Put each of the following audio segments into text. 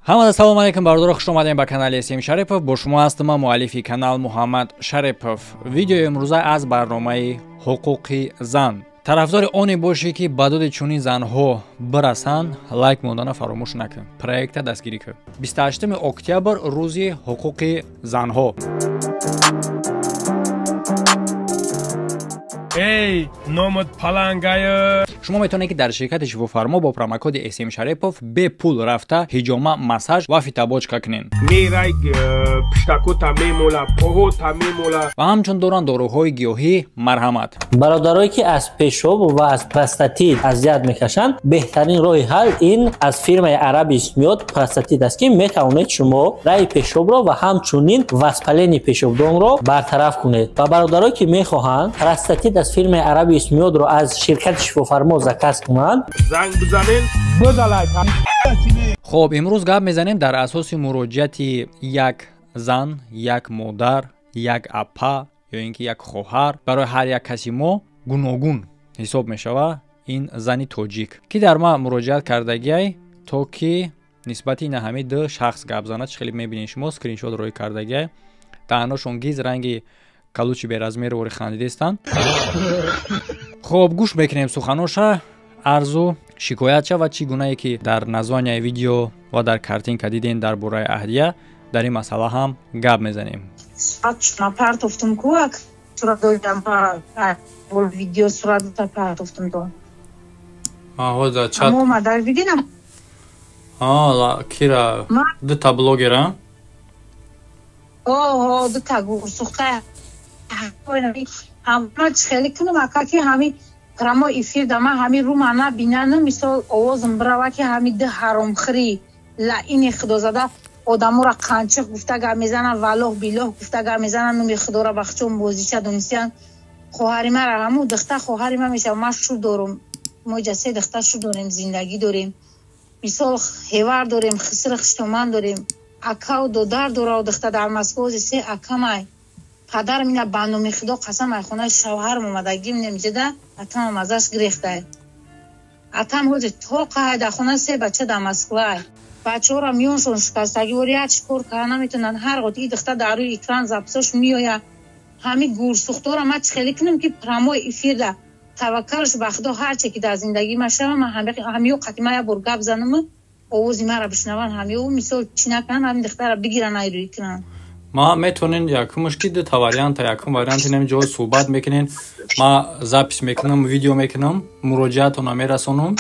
Ҳамада салом алейкум бародаро, хуш омадем ба канали Эсем Шарипов. Бо шумо ҳастам ман, муаллифи канал Муҳаммад Шарипов. Видеои имрӯза аз барномаи ҳуқуқи зан. Тарафдори оне бошӣ ки ба доди чунин занҳо бирасанд, лайк мондана фаромӯш накун. Проекта дастгирӣ кун. 28 октябр рӯзи ҳуқуқи занҳо. Эй, номат палангая. Шумо метавонед ки дар ширкати шифофармо бо промокоди SM Шарипов бепул рафта ҳиҷома, массаж ва фитобочка кунед. Мерай пиштакота мемола, поҳота мемола. Ва ҳамчун доранд доруҳои гиёҳӣ марҳамат. Бародарое ки аз пешоб ва аз простатит азият мекашанд, беҳтарин роҳи ҳал ин аз фирмаи Арабис миёд простатит аст, ки метавонед шумо раи пешобро ва ҳамчунин воспалени пешобдонро бартараф кунед. Ва бародарое ки мехоҳанд простатит аз фирмаи Арабис миёдро аз ширкати шифофармо заказ кунанд, занг бизанед, бизалай. Хоб, имрӯз гап мезанем дар асоси муроҷиати як зан, як модар, як апа ё ин ки як хоҳар. Барои ҳар як каси мо гуногун ҳисоб мешава ин зани тоҷик, ки дар ма муроҷиат кардагиай, то ки нисбати ина ҳами ду шахс гап занад. Чӣ хеле мебинед шумо, скриншот рӯй кардагиай, даҳаношон гиз ранги калучи беразмер вори хандидестанд. Хоб, гӯш мекунем суханоша, арзу шикоятша ва чӣ гунае ки дар названияи видео ва дар картинка дидем дар бораи аҳдия, дар ин масъала ҳам гап мезанем. Партофтум кӯак сурат додам, видео сурат партофтум до. Ҳозир чат. Мо дар видинам. Кира дута блогера? О, дута гурсухта. Ҳама хеле кунам ака ки ҳами прямо эфир да ман ҳами рӯ мана бинанам, мисол овозам бирава ки ҳами ду ҳаромхӯри лаини худозада одаморо қанчиқ гуфта гап мезананд, валлоҳ биллоҳ гуфта гап мезананд, номи худоро бахчон бозича донистиянд. Хоҳари мара ҳаму духта хоҳари ман мешава, ман шу дорум, мо иҷа се духта шу дорем, зиндагӣ дорем, мисол ҳевар дорем, хисри хиштоман дорем, акау додар дорау духта дар Москва се акамай. Падарам ина ба номи худо қасам ай хонаи шавҳарам омадагим немиҷада, атамам азаш гирехтай. Атам ҳоҷи тоқаҳай дар хона се бача дар Москвай. Бачаҳоро миёншон шикастагӣ вори як чӣ кор карда наметавонанд. Ҳар ғот и духта дар рӯи экран записош меояд. Ҳами гурсухтора ман чӣ хеле кунам ки прямой эфирда таваккалш ба худо ҳарче ки дар зиндагӣ ман шава, ман ҳамиё қати ман як бор гап занам, овози маро бишнаванд, ҳамиё мисол чӣ накунанд, ҳамин духтара бигиранд ай рӯи экран. Ма метавонен якумш ки дута варианта, якум вариант инам ҷо суҳбат мекунен, ма запис мекунам, видео мекунам, муроҷиатона мерасонам.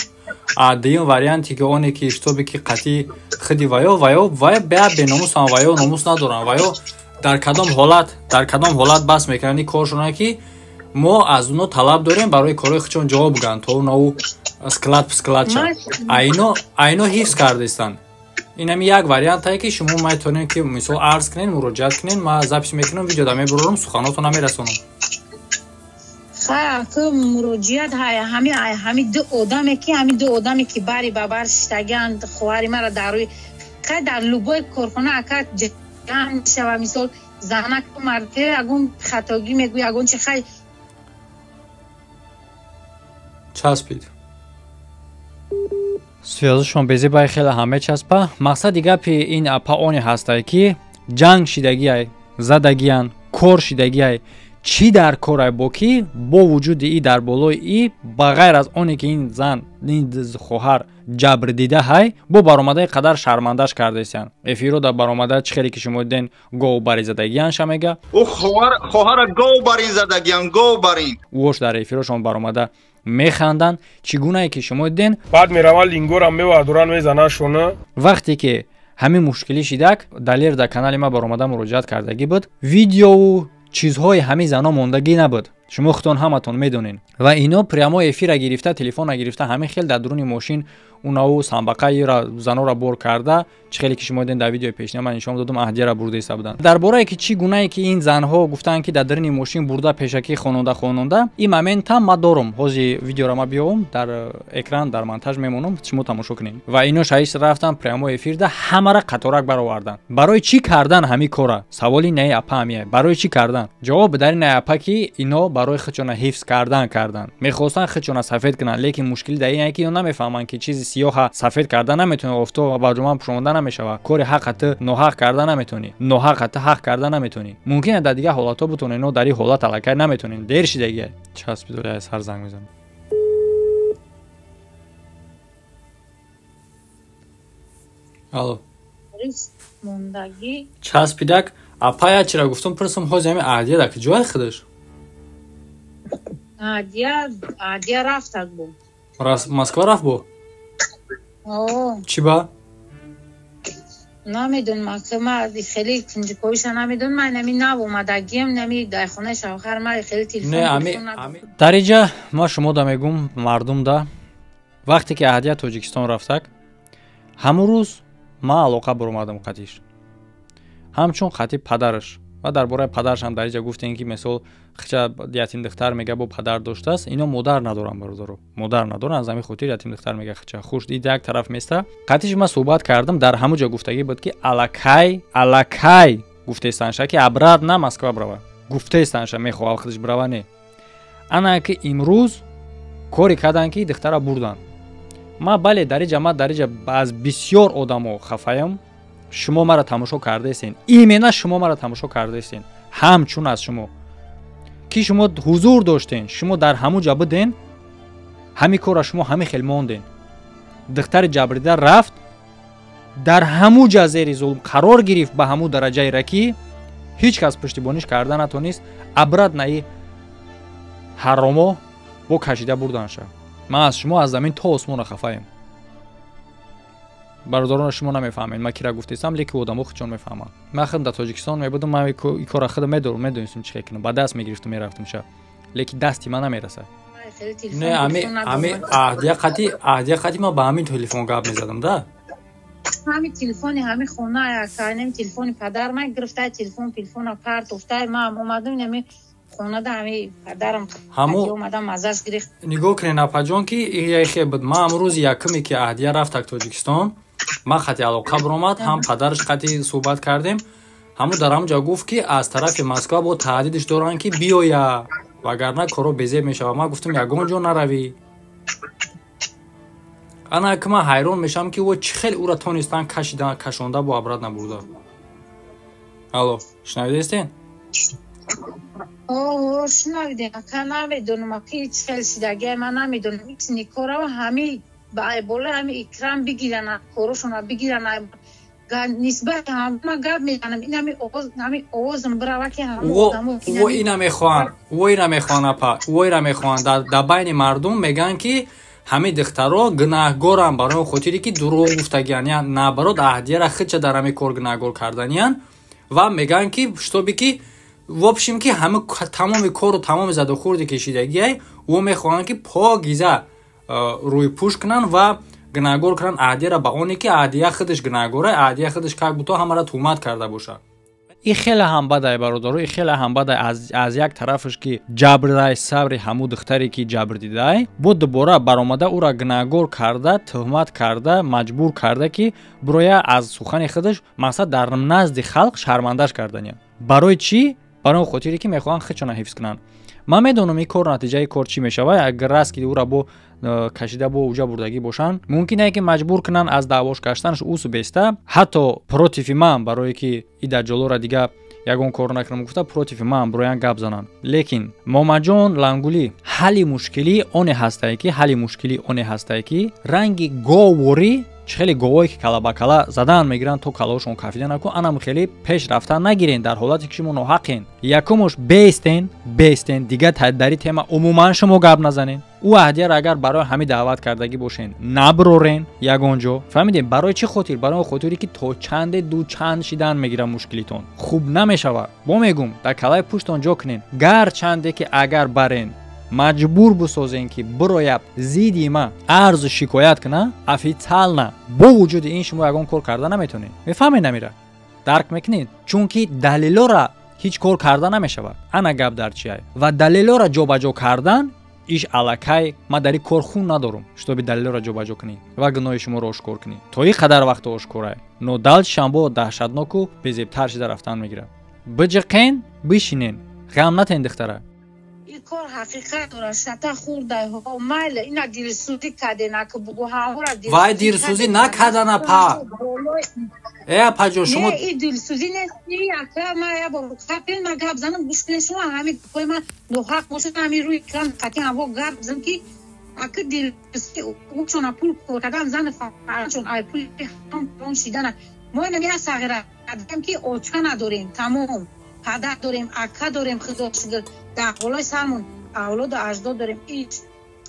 А дуюм варианте ки оне ки шитобе ки қатъи худи ваё ваё вай беа беномусам, ваё номус надорам, ваё дар кадом ҳолат, дар кадом ҳолат бас мекунанд ин коршона ки мо аз оно талаб дорем барои корҳои худшон ҷавоб гӯянд, то оно склад псклад ша. Айно ҳифз кардестанд. Инами як вариантае ки шумо метавонед ки мисол арз кунед, муроҷиат кунед, ман запис мекунам, видео да мебурорам, суханотона мерасонам. Хайр, муроҷиат ҳами ҳами ду одаме ки ҳами ду одаме ки бари ба бар шиштагианд, хоҳари мара дар рӯи хай дар любой корхона ака ҷамъ мешава, мисол занак марде ягон хатогӣ мегӯ, ягон чи хай часпид. Связашон безебай хеле ҳам мечаспа. Мақсади гапи ин апа оне ҳастай ки ҷанг шидагиай, задагиян, кор шидагиай, чӣ дар корай бо ки бо вуҷуди и дар болои и ба ғайр аз оне ки ин зан, ин хоҳар ҷабр дидаҳай, бо баромадаи қадар шармандаш кардесиян. Эфиро дар баромада чӣ хеле ки шумо диден гов баризадагиянша мега. Ӯ хоҳара гов баризадагиян, гов барин. Ӯош дар эфирошон баромада механданд, чӣ гунае ки шумо диден. Баъд мераванд лингорам мевардоранд, мезананд шона. Вақте ки ҳамин мушкилӣ шидак, Далер дар канали ма баромада муроҷиат кардагӣ буд, видеову чизҳои ҳамин зано мондагӣ набуд. Шумо худтон ҳаматон медонед. Ва ино прямо эфира гирифта, телефона гирифта, ҳамин хел дар дуруни мошин унаву самбақаира занора бор карда, чӣ хеле ки шумо диден дар видеои пешина ман нишон додам, аҳдияра бурдаиста буданд. Дар борае ки чӣ гунае ки ин занҳо гуфтанд ки дар дуруни мошин бурда пешакӣ хононда хононда, ин моментам ман дорум. Ҳози видеоро ман биёвам дар экран, дар монтаж мемонам, шумо тамошо кунед. Ва ино шаҳист рафтан прямо эфирда ҳамара қаторак бароварданд. Барои чӣ кардан ҳамин кора? Саволи наи апа ҳамия. Барои чӣ кардан? Ҷавоб дар ин апа ки ино барои худшона ҳифз кардан карданд. Мехостанд худшона сафед кунанд, лекин мушкили дар ин ки ино намефаҳманд ки чизи сиёҳа сафед карда наметавонӣ, офтоб ба ҷуман пӯшонда намешавад. Кори ҳаққа ту ноҳақ карда наметавонӣ, ноҳаққа ту ҳақ карда наметавонӣ. Мумкин дар дигар ҳолатҳо бутонӣ, но дар ин ҳолат аллакай наметавонӣ. Дер шидагия. Часпидори аз ҳар занг мезанам. Алло. Часпидак, апая чира гуфтум пурсум ҳози ҳами аҳдия дар куҷое худаш? Аҳдия рафтак бо. Москва рафт бо? Чӣ ба? Намедонам, ма хеле кунҷиковиша намедонам, ман нами нав омадагиам, нами дар хонаи шавҳар ма хеле телефон. Дар инҷа ма шумо да мегум мардум да вақте ки аҳдия Тоҷикистон рафтак, ҳамун рӯз ман алоқа баромадам қатиш. Ҳамчун қати падараш. Ва дар бораи падараш ҳам дар инҷа гуфтем ки мисол хича ятимдухтар мега бо падар доштааст, ино модар надоранд бародаро. Модар надоранд, аз ҳамин хотир ятимдухтар мега хича. Хуш ид як тараф места. Қатиш ман суҳбат кардам, дар ҳамун ҷо гуфтагӣ буд ки аллакай гуфтестанша ки обратно Москва брава. Гуфтестанша мехоҳад худаш брава не. Ана ки имрӯз коре карданд ки духтара бурданд. Ма бале дар инҷа ма дар инҷа аз бисёр одамо хафаям. Шумо маро тамошо кардаестен. Именно шумо маро тамошо кардаестен. Ҳамчун аз шумо. Ки шумо ҳузур доштен, шумо дар ҳамун ҷа буден, ҳамин корро шумо ҳамин хел монден. Духтари ҷабрида рафт, дар ҳамун ҷа зери зулм қарор гирифт ба ҳамун дараҷаи ракӣ, ҳеҷ кас пуштибониш карда натонист, обратно и ҳаромо бо кашида бурданша. Ман аз шумо аз замин то осмона хафаем. Бародарона шумо намефаҳмед, ман кира гуфтесам, лекин одамо худшон мефаҳманд. Ман худам дар Тоҷикистон мебудам, ман ин корро худам медонистам чӣ хел кунам, ба даст мегирифтам мерафтам ша, лекин дасти ман намерасад. Не, ами аҳдия қати ман ба ҳамин телефон гап мезадам да. Ҳамин телефони ҳамин хона, ҳамин телефони падар ман гирифта, телефона партофта, ман омадам ҳамин хонада ҳамин падарам омадам мазаш гирифт. Нигоҳ кунед апаҷон ки яхе буд. Ман амрӯзи якуме ки аҳдия рафтак Тоҷикистон, ман хати алоқа баромад, ҳам падараш қати суҳбат кардем. Ҳамун дар ҳамун ҷо гуфт ки аз тарафи Москва бо таҳдидиш доранд ки биёя, вагарна коро безеб мешавад. Ман гуфтам ягон ҷо наравӣ. Ана ки ман ҳайрон мешавам ки ӯ чӣ хел ӯра тонистан кашонда бо обратно бурда. Алло, шунавидаистен? Шунавидем, ака намедонам, аки чӣ хел шидагия ман намедонам. Икора ҳамин болои ҳамин икрам бигиранд, корошонро бигиранд. Нисбат ҳама гап мезанам, ин ҳамин овозам бирава ки ӯ ина мехоҳанд, ӯ ина мехоҳанд апа, ӯ ина мехоҳанд. Дар байни мардум мегӯянд ки ҳамин духтаро гунаҳгоранд барои он хотире ки дурӯғ гуфтагиянд, я наоборот аҳдияра худша дар ҳамин кор гунаҳгор карданиянд ва мегӯянд ки шутобе ки в общем ки ҳама тамоми кору тамоми задухӯрди кешидагиай ӯ мехоҳанд ки покиза рӯйпӯш кунанд ва гунаҳгор кунанд аҳдияра ба оне ки аҳдия худаш гунаҳгора, аҳдия худаш как будто ҳамаро туҳмат карда бошад. И хеле ҳам бадай бародаро, и хеле ҳам бадай аз як тарафаш ки ҷабрдай сабри ҳамун духтаре ки ҷабр дидай, бо дубора баромада ӯра гунаҳгор карда, туҳмат карда, маҷбур карда ки бироя аз сухани худаш мақсад дар назди халқ шармандаш кардания. Барои чӣ? Барои он хотире ки мехоҳанд худшонро ҳифз кунанд. Ман медонам ин кор натиҷаи кор чӣ мешавад. Агар раст ки ӯра бо кашида бо уҷа бурдагӣ бошанд, мумкин е ки маҷбур кунанд аз даъвош гаштанаш усу беста, ҳатто против ман, барое ки и даҷҷолора дига ягон кор накунам гуфта против ман бироян гап зананд. Лекин Момаҷон Лангулӣ, ҳалли мушкилӣ оне ҳастае ки ҳалли мушкилӣ оне ҳастае ки ранги говворӣ чӣ хеле говое ки кала ба кала задан мегиранд то калаошон кафида накун, анам хеле пеш рафтан нагирен дар ҳолате ки шумо ноҳақен. Якумош бестен, бестен, дигар дар ин тема умуман шумо гап назанен. Ӯ аҳдияро агар барои ҳамин даъват кардагӣ бошен, наброрен ягон ҷо. Фаҳмидем? Барои чӣ хотир? Барои он хотире ки то чанде ду чанд шидан мегирад мушкилитон. Хуб намешавад. Бо мегум, дар калаи пуштон ҷо кунен. Гарчанде ки агар барен маҷбур бисозен ки бирояд зидди ма арзу шикоят куна официально, бо вуҷуди ин шумо ягон кор карда наметонед. Мефаҳмед намира? Дарк мекунед? Чунки далелора ҳеҷ кор карда намешавад. Ана гап дар чиай? Ва далелора ҷобаҷо кардан иш аллакай ман дар ин кор хун надорум, шутоби далелора ҷобаҷо кунӣ ва гуноҳи шуморо ошкор кунӣ. То ин қадар вақто ошкорай. Но далчишам бо даҳшатноку безебтар шида рафтан мегирад. Биҷиқен, бишинен, ғам натен духтара. ин кор ҳақиқат дорад. Шата хурдай ҳо майла ина дилсӯзӣ кардена ки бугу ҳамора. Вай дилсӯзӣ накардана па. Э апаҷон, шумо не, и дилсӯзӣ нест. Ака, ма я бор қапен ма гап занам, гӯш кунед шумо, ҳамин гапҳои ман ноҳақ бошад, ҳамин рӯи экран қатъи ҳаво гап зан ки ака дилсӯзӣ ӯшона пул кор кардам, зани фарзандшон ай пули ҳаром шидана. Мо ина я сағира кардем ки оча надорем, тамом падар дорем, ака дорем, худо шукр, дар болои сармон авлоду аҷдод дорем. Ич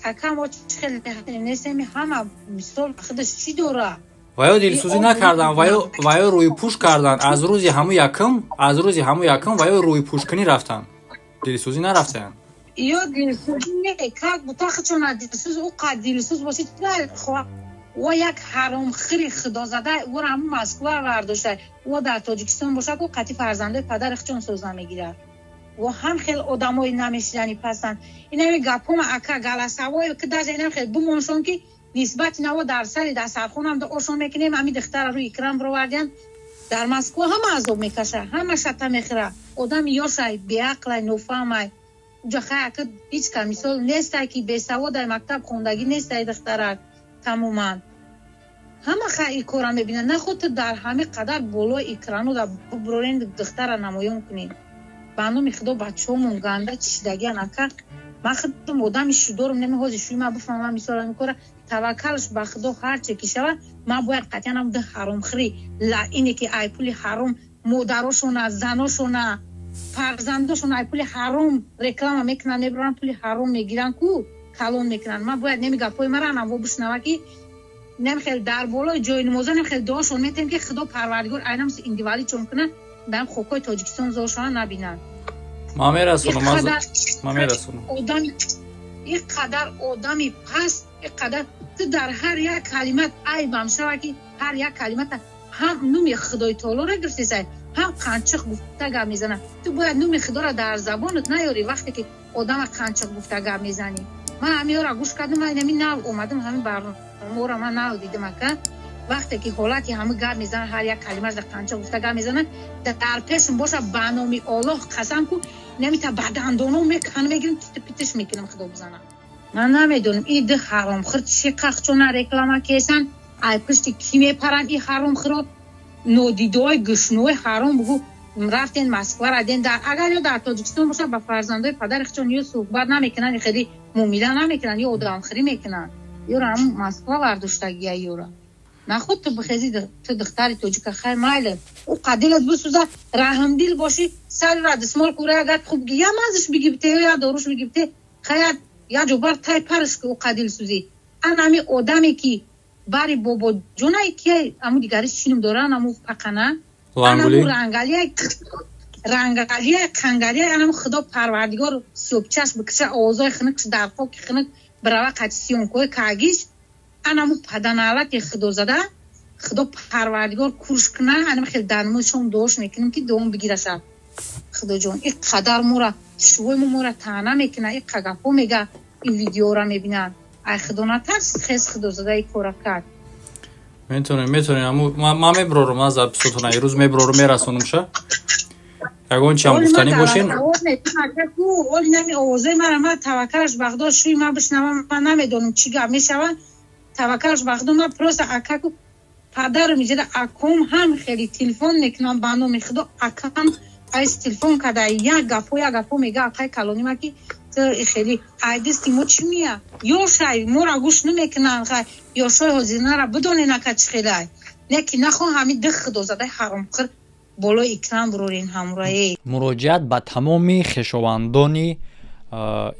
ака мо хеле нестем, ҳама мисол худаш чӣ дора. Ва ё дилсӯзӣ накардан, ва ё рӯйпӯш кардан. Аз рӯзи ҳаму якум, аз рӯзи ҳаму якум ва ё рӯйпӯшкунӣ рафтан, дилсӯзӣ нарафтаянд. Ё дилсӯзӣ не, как бута худшона дилсӯз, ӯ қад дилсӯз бошид, ва як ҳаромхири худозада ӯро ҳамун Москва вардошта, ӯ дар Тоҷикистон бошад, ӯ қатъи фарзандои падари худшон соз намегирад. Ва ҳам хел одамои намешидани пастанд. Инами гапҳома ака галасавое ки даже инам хел бимоншон ки нисбати наво дар сари дастархонам ошон мекунем. Ҳами духтара рӯи экран бировардиян, дар Москва ҳама азоб мекаша, ҳама шата мехӯра. Одами ёшай, беақлай, нофаҳмай. Уҷа хай ака ҳеҷ ка мисол нестай ки бесаводай, мактаб хондагӣ нестай духтарак тамоман. Ҳама хай и кора мебинад. Наход ту дар ҳами қадар болои экрану да буброрен, духтара намоён кунем. Ба номи худо, бачаҳомон ганда чишидагиан ака. Ман худам одами шудорум, неми ҳозир шӯи ман бифаҳмам мисол ҳамин кора, таваккалш ба худо, ҳарче ки шавад, ман бояд қатъиян ам ду ҳаромхӯри лаине ки ай пули ҳаром модарошона, заношона, фарзандошона ай пули ҳаром реклама мекунанд, мебаранд, пули ҳаром мегиранд ку калон мекунанд. Ман бояд неми гапҳои мара анаво бишнава ки нем хел дар болои ҷои намоза нем хел дуошон метем ки худо парвардигор айнам индиваличон кунад, дар хокҳои Тоҷикистон зошона набинанд. Ман мерасонам, ман мерасонам. Одами ин қадар одами паст, ин қадар ту дар ҳар як калимат айбам шава ки ҳар як калимата ҳам нуми худои таолоро гирифтесай, ҳам қанчиқ гуфта гап мезана. Ту бояд нуми худоро дар забонат наёрӣ вақте ки одама қанчиқ гуфта гап мезанӣ. Ман ҳамиёра гӯш кардам, ман инами нав омадам, ҳамин барномаро ман нав дидам ака. Вақте ки ҳолати ҳама гап мезанад, ҳар як калимаш дар қанчиқ гуфта гап мезанад, дар пешам боша, ба номи Оллоҳ қасам ку, намита ба дандоно мекан мегирам, титу питиш мекунам, худо бизанам. Ман намедонам и ду ҳаромхӯр чӣ қахчона реклама кесан, ай пушти кӣ мепаранд и ҳаромхӯро, нодидои гӯшнӯи ҳаром. Бугу рафтен Москва раден, дар агар ё дар Тоҷикистон бошад, ба фарзандои падари худшон ё суҳбат намекунанд, хеле муомила намекунанд, ё одамхӯрӣ мекунанд, ёро ҳамун Москва вардоштагия ёра. Нахуд ту бихези, ту духтари тоҷика, хай майле, ӯ қадилат бисӯза, раҳмдил бошӣ, сарра дисмол кура, агар хуб ги я мазиш бигибте ё я доруш бигибте, хай я ҷобар тай парш ки ӯ қадил сӯзӣ. Ан ҳами одаме ки бари бобоҷонай ки аму дигариш чинум доран, аму пақана рангалия, рангалия, қангалия, анаму худо парвардигор сиёбчаш бикиша, овозои хинукш дар хоки хинук бирава қати сиёнкои кагиш, анаму паданалати худозада худо парвардигор курш куна. Анам хел дармошон дуош мекунем ки дуом бигираша. Худоҷон, ин қадар мора шувои мо мора таъна мекуна, ин қагапҳо мега, ин видеора мебинад. Ай худо натарс, хез худозада ин кора кард. Метонем, метонем, ман меброрам, ман записотона ирӯз меброрам, мерасонамша. Ягон чиам гуфтанӣ бошен? Оли нами овозои мара, ман таваккалаш ба худо, шӯи ман бишнавам, ман намедонам чӣ гап мешавад. Таваккалаш ба худо, ман просто акаку падарам иҷода, аком ҳам хеле телефон мекунам, ба номи худо, акам айс телефон карда, як гапҳо, як гапҳо мега акай калонима ки хеле ай дасти мо чӣ мия, ёшай мора гӯш намекунанд. Хай ёшои ҳозирнара бидонен ака чӣ хелай, не ки нахоҳ ҳами дих худозадаи ҳаромхӯр болои экран бурорен ҳамроҳе. Муроҷиат ба тамоми хешовандони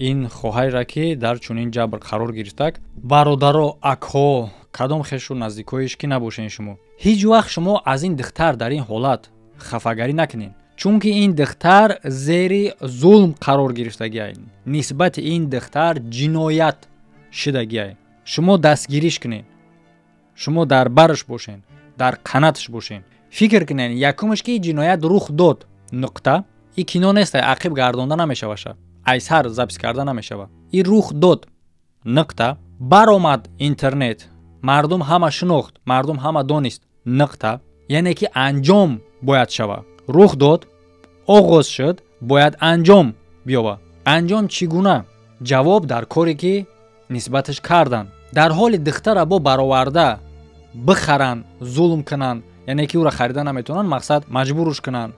ин хоҳареро ки дар чунин ҷабр қарор гирифтак, бародаро, акҳо, кадом хешу наздикоиш ки набошен, шумо ҳеҷ вақт шумо аз ин духтар дар ин ҳолат хафагарӣ накунед, чунки ин духтар зери зулм қарор гирифтагиай, нисбати ин духтар ҷиноят шидагиай. Шумо дастгириш кунед, шумо дар бараш бошен, дар қанаташ бошен. Фикр кунед, якумаш ки ҷиноят рух дод, нуқта. И кино нестай, ақиб гардонда намешаваша, айсар запись карда намешава. И рух дод, нуқта. Баромад интернет, мардум ҳама шинохт, мардум ҳама донист, нуқта. Яъне ки анҷом бояд шава. Рух дод, оғоз шуд, бояд анҷом биёва. Анҷом чӣ гуна? Ҷавоб дар коре ки нисбаташ карданд. Дар ҳоли духтара бо бароварда бихаранд, зулм кунанд, яъне ки ӯра харида наметавонанд, мақсад маҷбуруш кунанд,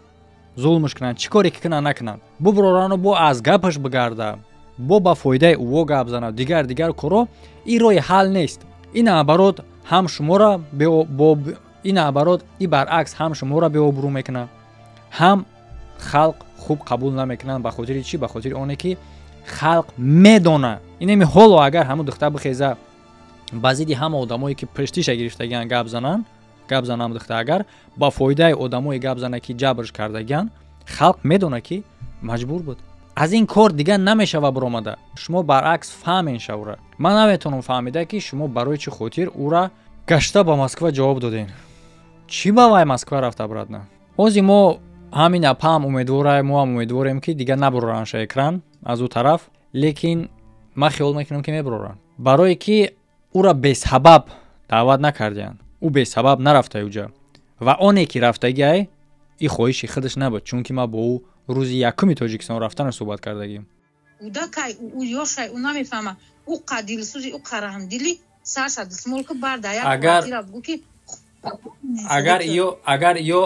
зулмш кунанд, чӣ коре ки кунанд накунанд. Буброрану бо аз гапаш бигарда, бо ба фоидаи ӯво гап занад, дигар дигар коро ин роҳи ҳал нест. Ин наоборот ҳам шуморо ин наоборот и баръакс ҳам шуморо беобрӯ мекунад, ҳам халқ хуб қабул намекунанд. Ба хотири чӣ? Ба хотири оне ки халқ медона. Инеми ҳоло агар ҳамун духтар бихеза ба зидди ҳама одамое ки пуштиша гирифтагиан гап зананд, гап занам духтар агар ба фоидаи одамое гап зана ки ҷабрш кардагиан, халқ медона ки маҷбур буд. Аз ин кор дигар намешава баромада. Шумо баръакс фаҳмен шавра. Ман наметавонам фаҳмида ки шумо барои чӣ хотир ӯра гашта ба Москва ҷавоб додем. Чӣ ба вай Москва рафта обратно? Ҳозир мо ҳамин апаам умедвора, мо ҳам умедворем ки дигар набуроранд ша экран аз ӯ тараф, лекин ман хиёл мекунам ки мебуроранд. Барое ки ӯра бесабаб даъват накардиянд. Ӯ бесабаб нарафта уҷа. Ва оне ки рафтагиай, и хоҳиши худаш набуд, чунки ман бо ӯ рӯзи якуми Тоҷикистон рафтанаш суҳбат кардагим. Кӯдакай, ӯ ёшай, ӯ намефаҳма. Ӯ қа дилсӯзи, ӯ қа раҳмдилӣ, сарша дастмол ки барда як квартира бугӯ ки Агар ё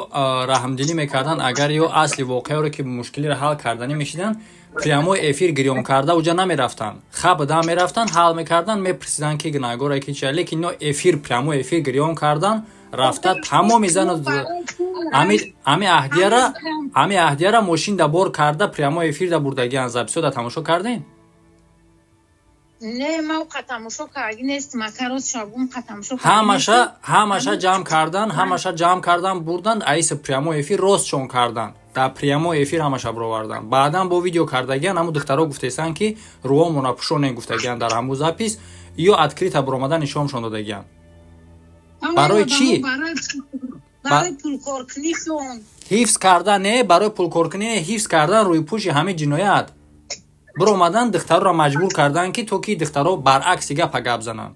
раҳмдилӣ мекарданд, агар ё асли воқеаро ки мушкилиро ҳал карданӣ мешиданд, прямой эфир гирён карда уҷа намерафтанд. Хаб да мерафтанд, ҳал мекарданд, мепурсиданд ки гунаҳгоре ки чи, лекин ино эфир, прямой эфир гирён кардан рафта тамоми зану ами аҳдияра мошин да бор карда прямой эфир да бурдагиан. Записьо да тамошо кардем. Не, ма қа тамошо карди нест, мака ростша гум қа тамошо. Ҳамаша ҷамъ кардан, ҳамаша ҷамъ кардан, бурдан аиса прямой эфир ростшон кардан. Дар прямой эфир ҳамаша бировардан. Баъдан бо видео кардагиан, ҳамун духтаро гуфтесанд ки рӯомона пӯшонен гуфтагиан дар ҳамун запись, ё открыто биромада нишоншон додагиан. Барои чӣ? Барои пулкоркунишон. Ҳифз кардан не, барои пулкоркунӣ ҳифз кардан рӯйпӯши ҳамин ҷиноят. Биромадан духтароро маҷбур кардан ки то ки духтаро баръакси гапа гап зананд.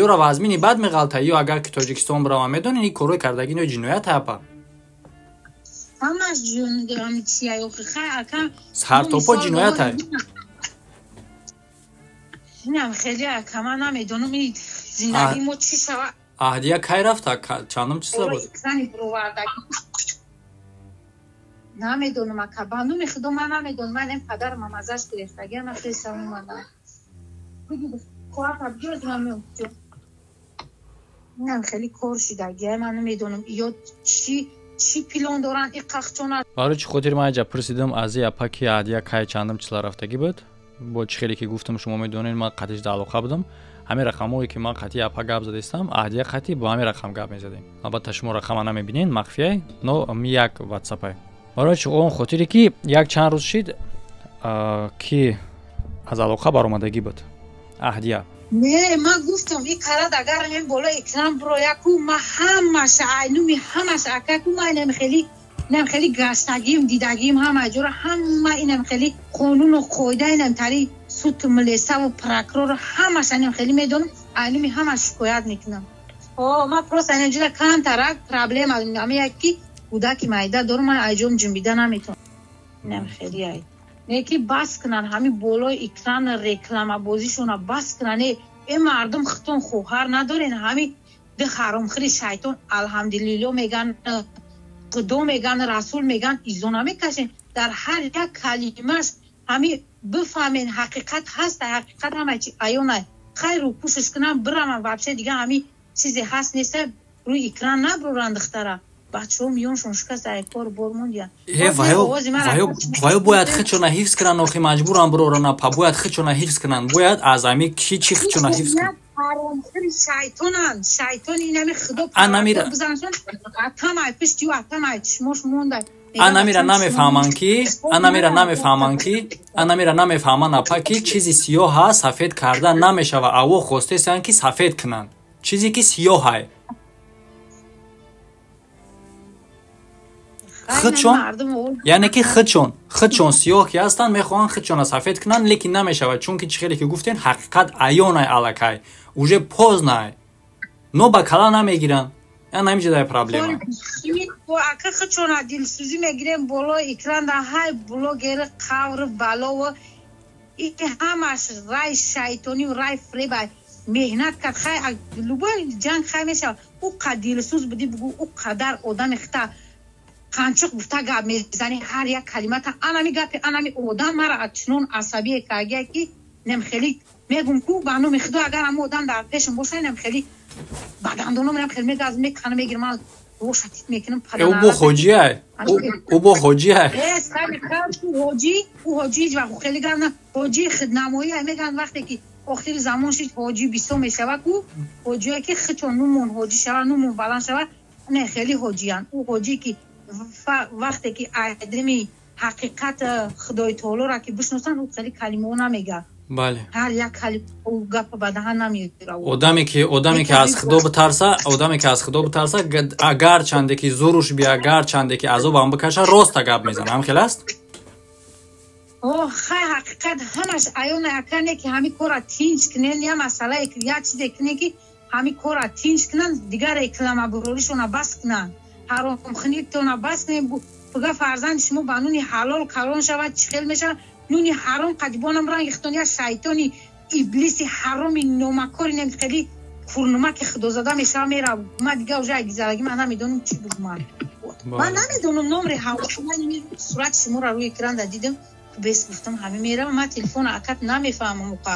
Ёро вазмини бад меғалта, ё агар ки Тоҷикистон бирава, медонед, ин корҳои кардаги ино ҷиноят апа. Ҳамаш. Сартопо ҷиноятай. Инам хеле ака, ман намедонам ин зиндагии мо чӣ шава. Аҳдия кай рафта? Чандум числа буд? Намедонам ака, ба номи худо ман намедонам. Ман ин падарам азаш гирифтагиам, ман хеле омадам. Инам хеле кор шидагия, ман намедонам ё чӣ чӣ план доранд и қахчона. Барои чӣ хотир ман аҷа пурсидам аз и апа ки аҳдия кай, чандум числа рафтагӣ буд? Бо чӣ хеле ки гуфтам, шумо медонед, ман қатиш да алоқа будам. Ҳамин рақамҳое ки ман қатъи апа гап задистам, аҳдия қатъи бо ҳамин рақам гап мезадем. Албатта, шумо рақама намебинед, махфияй, но як ватсапай. Барои чӣ он хотире ки як чанд рӯз шид ки аз алоқа баромадагӣ буд аҳдия. Не, ман гуфтам, и карад агар ин боло экран бирояку, ма ҳамаша айнуми ҳамаша акаку, ма инам хеле, инам хеле гаштагим, дидагим ҳама ҷора, ҳама инам хеле қонуну қоида, инам тари суд, милисаву прокурору ҳамаша инам хеле медонам, айнуми ҳама шикоят мекунам. О, ма просто инам ҷуда камтарак проблема ами як ки кӯдаки майда дорум, ман айҷом ҷунбида наметавонам. Инам хеле ай не ки бас кунанд ҳамин болои экран рекламабозишона бас кунанд. Э, мардум, хитон хоҳар надорен? Ҳамин ди ҳаромхӯри шайтон алҳамдулилло меган, худо меган, расул меган, изо намекашен. Дар ҳар як калимаш ҳамин бифаҳмен, ҳақиқат ҳаста, ҳақиқат ҳама чи аёнай. Хайру пӯшиш кунам бирамам, вообще дига ҳамин чизе ҳаст неста, рӯи экран набуранд. Духтара бачаҳо миёншон шикаста, ай кор бор мондиян. Ваё бояд худшона ҳифз кунанд, охи маҷбурам бирорана па, бояд худшона ҳифз кунанд, бояд аз ами ки чӣ худшона ҳифз кунанд. Ҳаромхӯри шайтонанд, шайтон инами худо бизаншон, атамай пишти атамай чишмош мондай. Анамира намефаҳманд ки, анамира намефаҳманд ки, анамира намефаҳманд апа, ки чизи сиёҳа сафед карда намешава. Аво хостесанд ки сафед кунанд чизе ки сиёҳай. Худшон, яъне ки худшон сиёҳ ки ҳастанд, мехоҳанд худшона сафед кунанд, лекин намешавад, чунки чӣ хеле ки гуфтен, ҳақиқат аёнай, аллакай уже поздно ай, но ба кала намегиранд. Ана ҳамин ҷода проблема. Ака худшона дилсӯзӣ мегирем болои экран да ҳай блогери қавр балово и ҳамаш рай шайтонӣ, рай фреба. Меҳнат кард, хай любой ҷанг хай мешавад. Ӯ қад дилсӯз будӣ, бугӯ, ӯ қадар одами хита қанчиқ гуфта гап мезанӣ, ҳар як калимата. Анами гапи анами одам мара чунон асабие кагия, ки нем хеле мегум ку, ба номи худо, агар ҳамо одам дар пешам боша, нем хеле ба дандоном нем хеле мегаз мекана, мегирам, ман роша тит мекунам. Ӯ бо ҳоҷиай, ӯ бо ҳоҷиай. Ҳоҷӣ, ӯ ҳоҷӣ ҳеҷ вақт хеле гап на, ҳоҷии худнамоӣ мегӯянд. Вақте ки охири замон шид, ҳоҷӣ бисо мешавад ку, ҳоҷие ки худшон нумон ҳоҷӣ шавад, нумон баланд шавад, не хеле ҳоҷиянд. Ӯ ҳоҷӣ ки вақте ки адами ҳақиқат худои таолоро ки бишносанд, ӯ хеле калимао намегӯяд. Бале. Ҳар як калима гапа ба даҳан намеёра. Одаме ки аз худо битарса, одаме ки аз худо битарса, агарчанде ки зуруш бия, гарчанде ки азобам бикаша, роста гап мезана. Ҳам хел аст? О, хай, ҳақиқат ҳамаш аёна, акане ки ҳами кора тинч кунен, я масъала, я чизе кунен, ки ҳами кора тинч кунанд, дигар реклама буроришона бас кунанд, ҳаромхунитона бас кунен. Пуга фарзанди шумо ба нуни ҳалол калон шавад, чӣ хел мешавад? Нуни ҳаром қадибонам ранги хитон, я шайтони иблиси ҳароми номакори нем хели курнумаки худозада мешава, мера. Ма дига уже айгизалаги ман намедонам чӣ бугман, ман намедонам номри ҳаво. Сурати шуморо рӯи экран да дидам, бес гуфтам, ҳаме меравам. Ман телефона, акат, намефаҳмам, уқа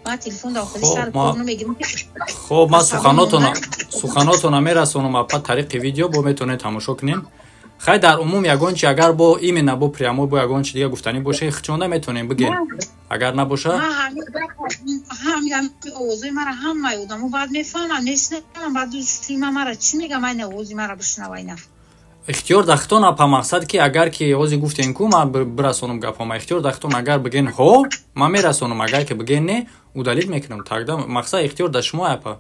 ман телефон да охири сар кор намегирам. Хоб, ман суханотона мерасонам, апа, тариқи видео бо метавонед тамошо кунем. Хай, дар умум ягон чи агар бо именно бо прямо бо ягон чи дига гуфтанӣ боше, хичонда метавонем бигем, агар набоша. Овозои мара ҳамаи одамо баъд мефаҳманд, мешнавам, баъд ма мара чӣ мегам, айна овози мара бишнава айна. Ихтиёр дахтон, апа. Мақсад ки агар ки ҳозир гуфтем ку, ман бирасонам гапҳома, ихтиёр дахтон. Агар биген ҳо, ман мерасонам, агар ки биген не, удалить мекунам. Тогда мақсад ихтиёр да шумо, апа.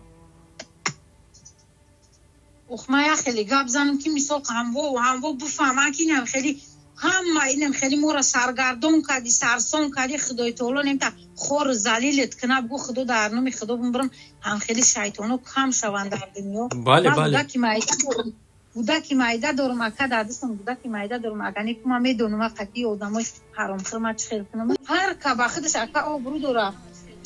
Ох, ман як хеле гап занам, ки мисол ҳамво бифаҳманд, ки инам хеле ҳама инам хеле моро саргардон кардӣ, сарсон кардӣ. Худои таоло немта хор залилет кунад. Бугӯ, худо дар номи худо бимбирам, ҳам хеле шайтоно кам шаванд дар дунё. Бале, бале. Гудаки майда дорум, ака, дар дастам гудаки майда дорум. Ага неку ман медонам, қати одамои ҳаромхӯр ман чӣ хел кунам. Ҳар ка ба худаш, ака, обрӯ дора.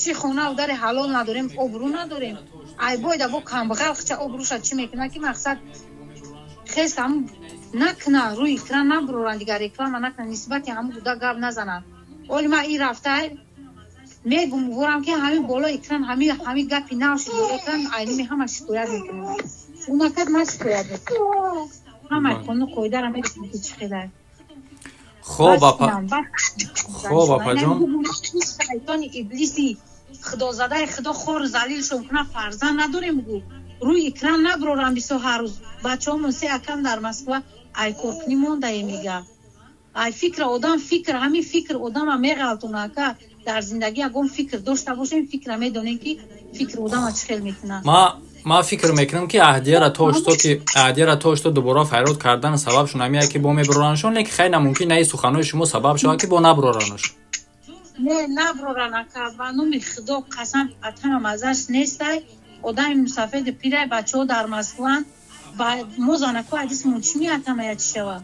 Чӣ хонаву дари ҳалол надорем, обрӯ надорем. Айбойда бо камбағал хча обрӯша чӣ мекунад, ки мақсад хес ҳам накуна, рӯи экран набуроранд, дигар реклама накунанд, нисбати ҳамун гуда гап назананд. Оли ман ин рафта мегум ворам, ки ҳамин боло экран ҳамин гапи нав шуд боло экран, айними ҳама шикоят мекунам. Унакад ман шикоят мекунам, ҳамаи қонуну қоидаро мекунам, ки чӣ хелай. Хоб, апа, хоб, апаҷон. Шайтони иблиси худозадаи худо хор залилшон кунад. Фарзанд надорем, гу, рӯи экран наброрам бисо ҳар рӯз. Бачаҳомон се акам дар Москва ай коркунӣ мондаем, мега. Ай фикра одам, фикр, ҳамин фикр одама меғалтона, ака. Дар зиндагӣ ягон фикр дошта бошем, фикра медонем, ки фикр одама чӣ хел мекунад. Ман фикр мекунам, ки аҳдияра то что ки аҳдияра то что дубора файрод кардан сабабшон ҳамия, ки бо меброраншон, лекин хай намумкин наи суханои шумо сабаб шавад, ки бо наброранаш. Не, наброран, ака, ба номи худо қасам, атама мазаш нестай. Одами мусафеди пирай, бачаҳо дар Москваанд. Мо занако ҳадисмон чӣ меатамая, чӣ шава?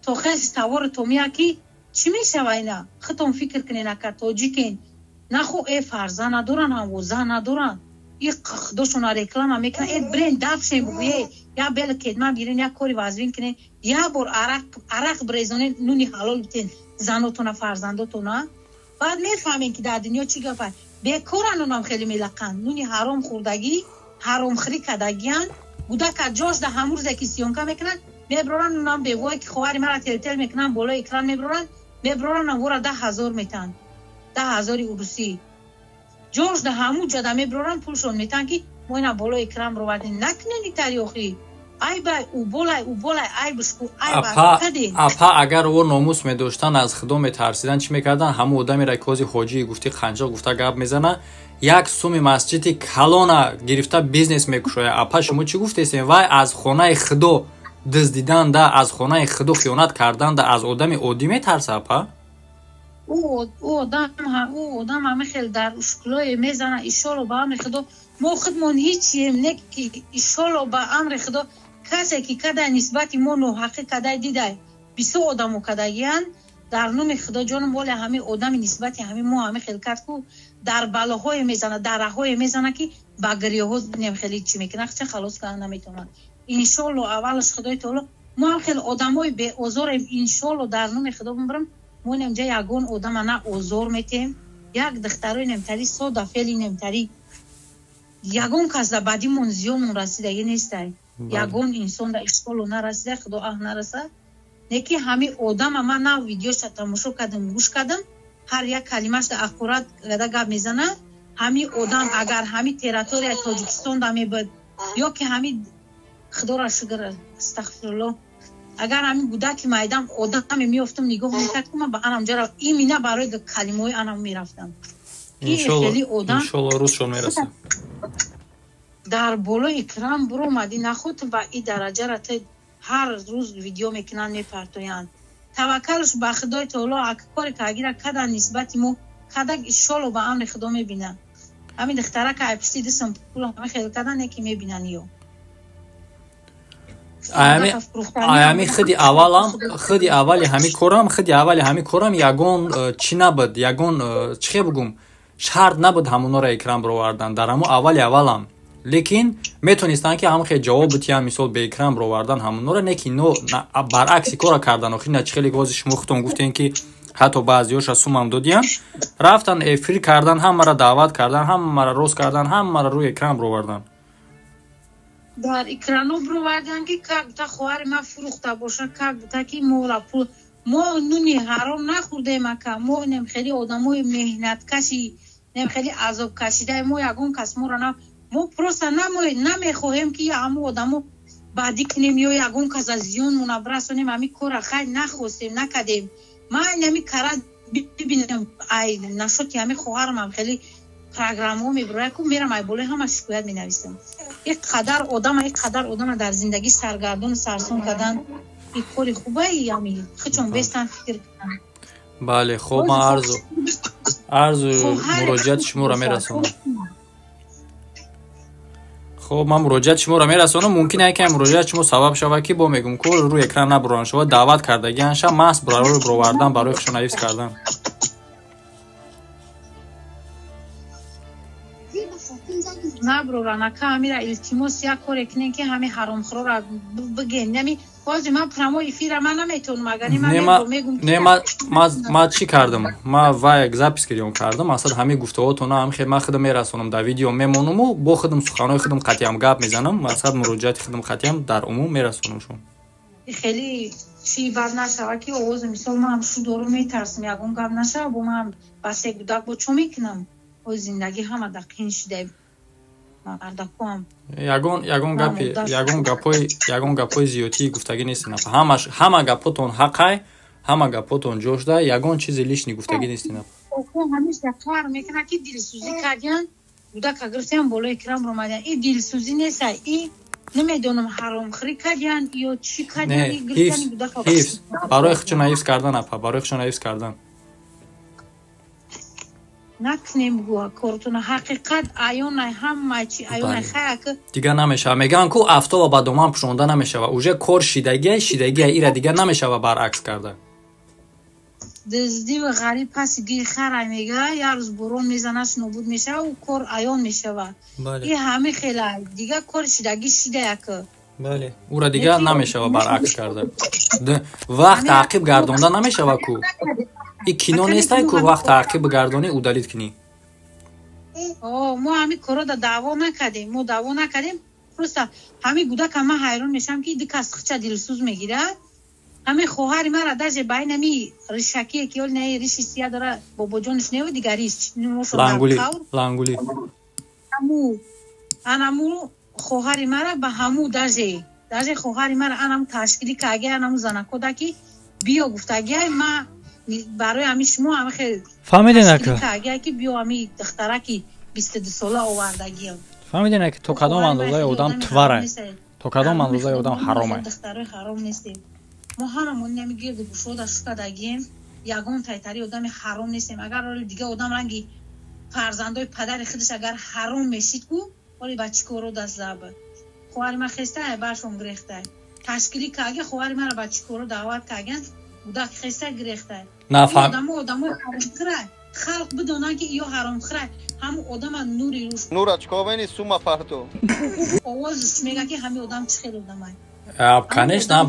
То хеси тавору томия ки чӣ мешава? Ина худтон фикр кунен, ака, тоҷикен нахо, э фарзанд надоран, ҳамво зан надоран, и худошона реклама мекунан. Э, брен дафшен, бугӯе я бел кедман бирен, як кори вазвин кунен, як бор арақ брезонен, нуни ҳалол битен занотона, фарзандотона, баъд мефаҳмем, ки дар дунё чӣ гапа. Бекоран, онам хеле мелақанд, нуни ҳаром хӯрдагӣ, ҳаромхӯрӣ кардагиянд. Гудака ҷош да ҳамун рӯзе ки съёмка мекунанд, меброранд, унам бегоҳе ки хоҳари мара тел-тел мекунанд, болои экран меброранд, меброранд, вора 10 000 метаҳанд, 10 000 урусӣ. Ҷош да ҳамун ҷода меброранд, пулшон метаҳанд, ки мо ина болои экран бировардем. Накунед итари охӣ, айбай уболай, уболай, айбушку, айба кадем. Апа, агар ӯ номус медоштанд, аз худо метарсиданд, чӣ мекарданд? Ҳамун одамеро, ки ҳози ҳоҷии гуфтӣ, қанчоқ гуфта гап мезана, як суми масҷиди калона гирифта бизнес мекушояд. Апа, шумо чӣ гуфтесем? Вай аз хонаи худо дуздиданда, аз хонаи худо хиёнат карданда аз одами оддӣ метарса, апа? Ӯ одам ҳами хел дар ушкулое мезана. Ишоло, ба амри худо, мо худмон ҳичием не, ки ишоло, ба амри худо. Касе ки кадай нисбати мо ноҳақӣ кадай дидай, бисёр одамо кадагиянд. Дар номи Худо ҷонум, воле ҳами одами нисбати ҳами мо ҳами хел кард ку дар балоҳое мезана, дар раҳое мезана, ки ба гирёҳо нем хеле чӣ мекунад, ча халос кардан наметавонад. Иншолло, аввалаш Худои таоло, мо ҳам хел одамои беозорем. Иншолло, дар номи Худо бимбирам, мо немҷа ягон одама на озор метем. Як духтарои немтари сода фели немтари ягон кас да бадимон зиёнмон расидаги нестай, ягон инсон да ишколо нарасида, Худо аҳ нараса. Неки ҳами одама ман нав видеоша тамошо кардам, гӯш кардам, ҳар як калимаш да аккурат гада гап мезана. Ҳами одам агар ҳами территорияи Тоҷикистон да мебуд, ё ки ҳами, Худоро шукр, астағфирулло, агар ҳамин гудаки майдам одаме меёфтам, нигоҳ мекард, ку ман ба анамҷара имина барои калимаҳои анам мерафтам. Иншолло, рӯзшон мерасад. Дар болои экран буромадӣ, наход ба и дараҷара ту ҳар рӯз видео мекунанд, мепартоянд. Таваккалш ба Худои таоло, ака коре ки агира кадан нисбати мо кадак, иншолло, ба амри Худо мебинанд. Ҳамин духтарака ай пишти дистам пул ҳама хел кардан, яке мебинанд ё. Аями худи аввалам, худи аввали ҳами корам, худи аввали ҳами корам ягон чӣ набуд, ягон чӣ хе бугум, шарт набуд ҳамонора экран бировардан дар ҳамо аввали аввалам. Лекин метонистанд, ки ҳамон хел ҷавоб битиҳанд, мисол, беэкран бировардан ҳамонора, не ки ино баръакси кора кардан. Охир на, чӣ хеле ҳозир шумо худтон гуфтем, ки ҳатто баъзеҳоша сумам додиянд, рафтан эфир кардан, ҳамаро даъват кардан, ҳамаро рост кардан, ҳамаро рӯи экран бировардан. Дар экрано бировардан, ки как бута хоҳари ман фурӯхта боша, как бута ки мола пул. Мо нуни ҳаром нахӯрдем, ака. Мо нем хеле одамои меҳнаткаши, нем хеле азобкашидаи, мо ягон кас моро на, мо просто намехоҳем, ки ҳамо одамо баъдӣ кунем ё ягон кас аз зиёнмона бирасонем. Ҳами кора хайр нахостем, накардем. Ман ҳами кара бибинам, ай нашоти ҳами хоҳарамам хеле программаҳо мебирояд ку, мерам ай болои ҳама шикоят менависам. Ин қадар одама, ин қадар одама дар зиндагӣ саргардону сарсон кардан, ин кори хубаи? Ами хичон бестан фикр кунам. Бале, хоб, ман арзу муроҷиати шуморо мерасонам. Хоб, ман муроҷиати шуморо мерасонам. Мумкин е ки муроҷиати шумо сабаб шавад, ки бо мегум ку рӯи экран набуран шава, даъват кардагианша маҳз барои бировардан, барои хушона ҳифз кардан. Наброран, ака, ҳамира илтимос, як коре кунен, ки ҳами ҳаромхӯрора биген. Ями ҳозир ман прямой эфира ман наметавонам, агар мегум. Не, ма чӣ кардам? Ма ва як запись кардем кардам, асад ҳами гуфтаҳотона ҳам хел ман худам мерасонам, дар видео мемонаму бо худам суханои худам қатъиам гап мезанам, мақсад муроҷиати худам қатъиам дар умум мерасонам шум. Хеле чӣ бад нашава, ки овози мисол ман шу дору метарсам, ягон гап нашава, бо ман ба се гудак бо чо мекунам? Ҳози зиндагӣ ҳама да қин шида, мардакуам. Ягон гапи, ягон гапҳои зиёдтии гуфтагӣ нестин. Ҳамаш, ҳама гапҳотон ҳақай, ҳама гапҳотон ҷошда, ягон чизи лишний гуфтагӣ нестин. Ҳамеша кар мекунад, ки дилсӯзӣ кардиян, гудака гирифтиян, болои экран ромадиян. И дилсӯзӣ неста, и намедонам, ҳаромхӯрӣ кардиян ё чӣ кардиян. Ҳифз, барои худшона ҳифз кардан, апа, барои худшона ҳифз кардан. Накунем гӯ кортона, ҳақиқат аёнай, ҳама чи аёнай, хаяк. Дигар намешава, мегӯянд ку афтоба ба доман пӯшонда намешава. Уже кор шидагия, шидагия, ира дигар намешава баръакс карда. Дуздиву ғариб паси гири харай, мега, як рӯз борон мезанаш, нобуд мешава, ӯ кор аён мешава. И ҳами хела дигар кори шидагӣ шидаяк. Бале, ура дигар намешава баръакс карда, вақт таъқиб гардонда намешава ку. И кино нестай ку вақт таъқиб гардонӣ, удалить кунӣ. Мо ҳами корро даъво накардем, мо даъво накардем. Просто ҳами гудака ман ҳайрон мешавам, ки ду кас хича дилсӯз мегирад. Ҳами хоҳари мара даже ба ин ҳами ришакие, ки оли наи риши сия дора, бобоҷониш нево, дигариш. Лангули, лангули. Анаму хоҳари мара ба ҳаму даже хоҳари мара анаму ташкили кагия, анаму занакода, ки биё гуфтагиай, ма барои ҳами шумо ҳами хел Фаҳмиден, ака? Кагия, ки биё, ҳами духтараки 22 сола овардагиам. Фаҳмиден, ака, то кадом андозаи одам тварай, то кадом андозаи одам ҳаромай? Духтарои ҳаром нестем мо, ҳамамон ҳами гирду гушода шукадагием, ягон тайтари одами ҳаром нестем. Агар оли дига одам ранги фарзандои падари худаш агар ҳаром мешид ку, оли ба чӣ коро даст зад? Хоҳари ман хеста баршон гирехтай. Ташкилӣ каги хоҳари маро ба чикоро даъват каган, гудак хеста гирехтай. Нафаҳм. Одамо ҳаромхӯрай. Халқ бидонанд, ки иё ҳаромхӯрай. Ҳамун одама нури рӯш. Нура чикор мени сума парту. Овозш мега, ки ҳамин одам чӣ хел одамай. Конечно,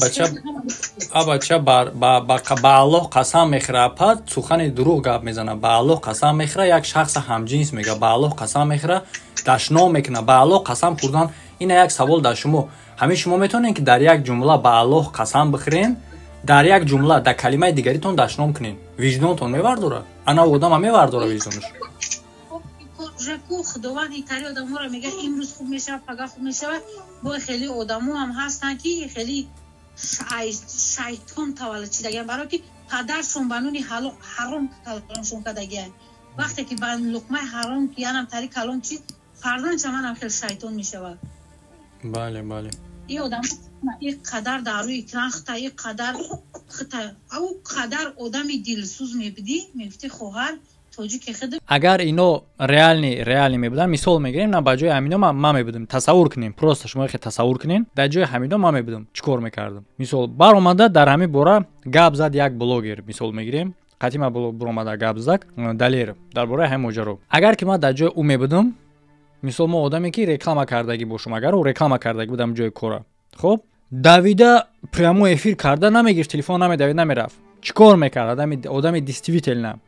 бача ба Аллоҳ қасам мехӯра, апа, сухани дурӯғ гап мезана. Ба Аллоҳ қасам мехӯра, як шахса ҳамҷинс мега, ба Аллоҳ қасам мехӯра, дашном мекуна. Ба Аллоҳ қасам хӯрдан, ина як савол дар шумо: ҳамин шумо метавонед, ки дар як ҷумла ба Аллоҳ қасам бихӯрен, дар як ҷумла дар калимаи дигаритон дашном кунен? Виҷдонтон мевардора? Ана одама мевардора виҷдонаш? Ку Худованд итари одаморо мега, имрӯз хуб мешавад, пага хуб мешавад. Бо хеле одамо ҳам ҳастанд, ки хеле шайтон таваллуд шидагиан, барое ки падаршон ба нуни ҳаром калоншон кардагиан. Вақте ки ба луқмаи ҳаром янам тари калон чи, фарзандша манам хеле шайтон мешавад. Бале, бале. И одам и қадар дар рӯи экран хита, и қадар хита, ау қадар одами дилсӯз мебидӣ, мегуфти хоҳар. Агар ино реальный мебуданд, мисол мегирем, на ба ҷои ҳамино ман мебудам, тасаввур кунем, просто шумо хе тасаввур кунем, дар ҷои ҳамино ман мебудам, чӣ кор мекардам? Мисол, баромада дар ҳамин бора гап зад як блогер, мисол мегирем, қатима буромада гап зад Далер дар бораи ҳамин моҷаро. Агар ки ман дар ҷои ӯ мебудам, мисол, мо одаме ки реклама кардагӣ бошум, агар ӯ реклама кардагӣ будам ҷои кора, хоб, давида прямой эфир карда намегирифт, телефон намедавид, намерафт. Чӣ кор мекард одами действительно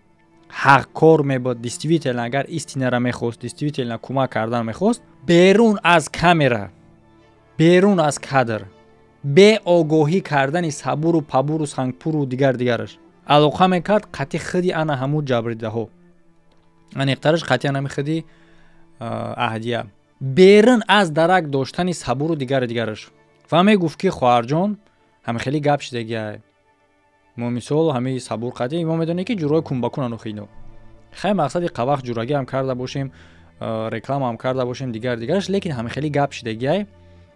ҳақкор мебуд, действительно агар истина ра мехост, действительно кӯмак кардан мехост? Берун аз камера, берун аз кадр, беогоҳӣ кардани Сабуру Пабуру Сангпуру дигар дигараш, алоқа мекард қатъи худи ана ҳамун ҷабридаҳо, аниқтараш қатъи анами худи Аҳдия, берун аз дарак доштани Сабуру дигари дигараш, ва мегуфт, ки хоҳарҷон, ҳами хеле гап шидагиай. Мо, мисол, ҳамаи Сабур қатъи мо медонем, ки ҷурои кунбакунану хино хай мақсади қавақт ҷурагӣ ҳам карда бошем, рекламаам карда бошем, дигар дигараш, лекин ҳами хеле гап шидагиай.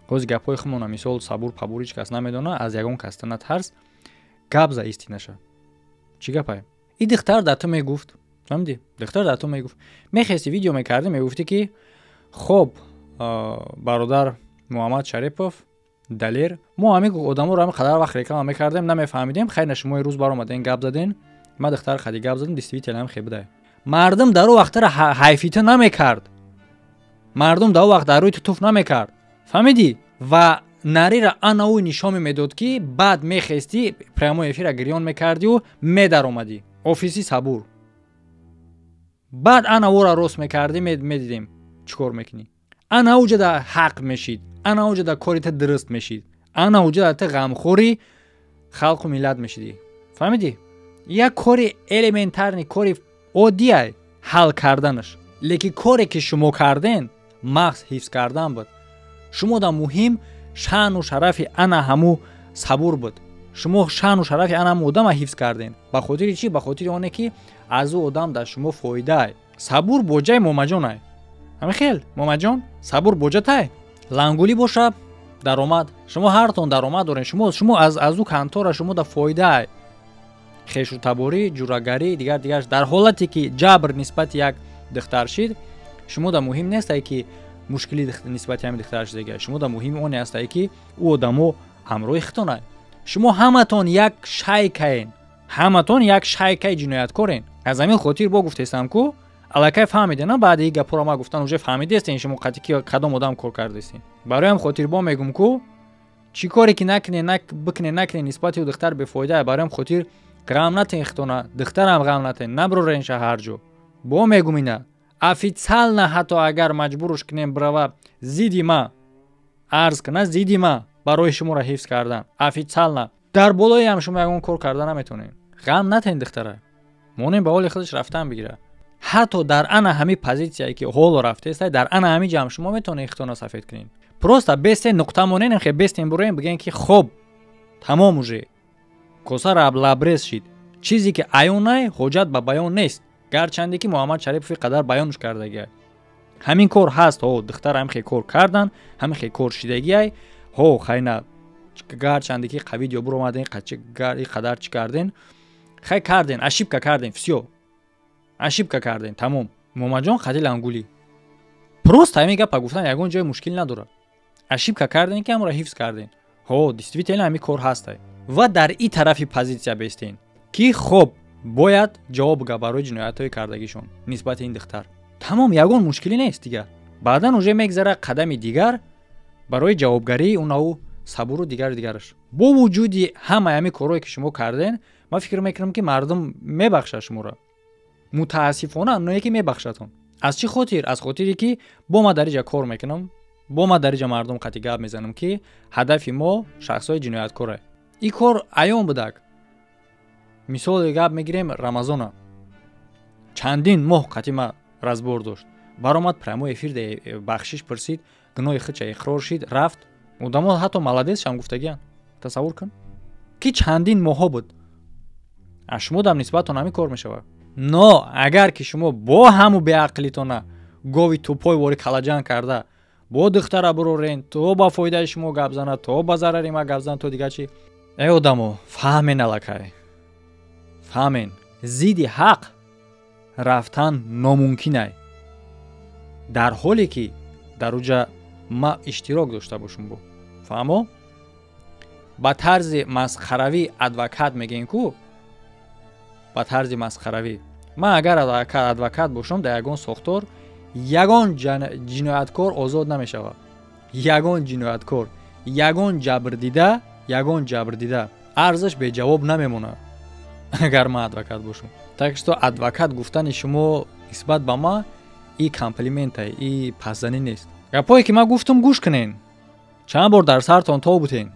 Ҳози гапҳои хумона, мисол, Сабур, Пабур ҳеҷ кас намедона, аз ягон каста натарс, гап за истинаша. Чӣ гапай? И духтар дар ту мегуфт, фаҳмидӣ? Духтар дар ту мегуфт, мехести, видео мекардӣ, мегуфтӣ, ки хоб, бародар Муҳаммад Шарипов, Далер, мо ҳамин одаморо ҳамин қадар вақт реклама мекардем, намефаҳмидем. Хайр, шумо рӯз баромаден, гап заден, ма духтар хади гап задем, действительно ҳам хе будай. Мардум дар ӯ вақтара ҳайфита намекард, мардум дар ӯ вақт дар рӯи ту туф намекард, фаҳмидӣ? Ва нарира ана ӯ нишоме медод, ки баъд мехестӣ, прямой эфира гирён мекардиу медаромадӣ офиси Сабур, баъд ана ӯра рост мекардӣ, медидем чӣ кор мекунӣ. Ана уҷада ҳақ мешид, ана уҷада кори ту дуруст мешид, ана уҷада ту ғамхӯри халқу миллат мешидӣ, фаҳмидӣ? Як кори элементарный, кори оддиай ҳал карданаш, лекин коре ки шумо карден, мағз ҳифз кардан буд. Шумо да муҳим шаъну шарафи ана ҳаму Сабур буд. Шумо шаъну шарафи ана ҳаму одама ҳифз кардем. Ба хотири чӣ? Ба хотири оне ки аз ӯ одам дар шумо фоидаай. Сабур боҷаи Момаҷонай, ҳамин хел, Момаҷон, Сабур боҷатай, Лангулӣ боша даромад. Шумо ҳартон даромад дорем. Шумо аз ӯ контора шумо да фоидаай, хешу таборӣ, ҷурагарӣ, дигар дигар. Дар ҳолате ки ҷабр нисбати як духтар шид, шумо да муҳим нестай, ки мушкили нисбати ҳамин духтар шидага. Шумо да муҳим оне ҳастае, ки ӯ одамо ҳамроҳи хитонай. Шумо ҳаматон як шайкаен, ҳаматон як шайкаи ҷинояткорен. Аз ҳамин хотир бо гуфтестам ку, аллакай фаҳмиде, на? Баъди ин гапҳоро ма гуфтан, уже фаҳмидестен, шумо қатъи ки кадом одам кор кардестен. Барои ҳам хотир бо мегум ку, чӣ коре ки накуне, бикуне, накуне, нисбати ӯ духтар бефоида. Барои ҳам хотир ғам натен хитона, духтарам ғам натен, наброренша ҳар ҷо. Бо мегум, ина официально, ҳатто агар маҷбуруш кунем, бирава зидди ма арз куна, зидди ма барои шуморо ҳифз кардан, официально дар болои ҳам шумо ягон кор карда наметонем. Ғам натен духтара, монем ба ҳоли худаш рафтан бигира. Ҳатто дар ана ҳамин позитсияе ки ҳоло рафтеста, дар ана ҳамин ҷамъ шумо метавонед хитона сафед кунед. Просто бестен, нуқта монен, хе бестен, буроем, бигӯен, ки хоб, тамом, уже косара лабрез шид. Чизе ки аёнай, ҳоҷат ба баён нест, гарчанде ки Муҳаммад Шарипови қадар баёнш кардагиай. Ҳамин кор ҳаст, ҳо, духтар ҳамин хе кор кардан, ҳамин хе кор шидагиай, ҳо, хайна, гарчанде ки видео буромаден, қадар чӣ карден, хай карден, ошибка карден, всё, ошибка кардем, тамом. Момаҷон, қати Лангулӣ просто ҳамин гапа гуфтан ягон ҷои мушкил надорад. Ошибка кардем, ки ҳамро ҳифз кардем. Ҳо, действительно, ҳамин кор ҳастай. Ва дар и тарафи позитсия бестен, ки хоб, бояд ҷавоб га барои ҷиноятҳои кардагишон нисбати ин духтар. Тамом, ягон мушкилӣ нест дигар. Баъдан уже мегзара қадами дигар барои ҷавобгарии унаву сабуру дигару дигараш. Бо вуҷуди ҳамаи ҳамин корҳое, ки шумо карден, ман фикр мекунам, ки мардум мебахшад шуморо. Мутаассифона, ное ки мебахшадтон. Аз чӣ хотир? Аз хотире ки бо ман дар иҷа кор мекунам, бо ман дар иҷа мардум қатъи гап мезанам, ки ҳадафи мо шахсҳои ҷинояткоре. Ин кор аён будак. Мисоли гап мегирем Рамазона. Чандин моҳ қатъи ма разбор дошт, баромад, прямой эфир бахшиш пурсид, гуноҳи худша иқрор шид, рафт. Одамо ҳатто молодец шам гуфтагиян. Тасаввур кун, ки чандин моҳҳо буд. Аз шумо дам нисбатон ҳамин кор мешавад. Но агар ки шумо бо ҳаму беақлитона гови тупой вори калаҷан карда бо духтара бурорен, то ба фоидаи шумо гап занад, то ба зарари ма гап занад, то дигар чи. Эй одамо, фаҳмен, аллакай фаҳмен, зидди ҳақ рафтан номумкинай, дар ҳоле ки дар уҷа ма иштирок дошта бошум. Бо фаҳмо, ба тарзи масхаравӣ адвокат мегӯем ку, ба тарзи масхаравӣ. Ман агар адвокат бошам, дар ягон сохтор ягон ҷинояткор озод намешавад. Ягон ҷинояткор, ягон ҷабрдида, ягон ҷабрдида арзаш беҷавоб намемонад, агар ман адвокат бошам. Так что адвокат гуфтани шумо нисбат ба ма и комплиментай, и пасзанӣ нест. Гапое ки ман гуфтам, гӯш кунен, чанд бор дар сартон то бутен.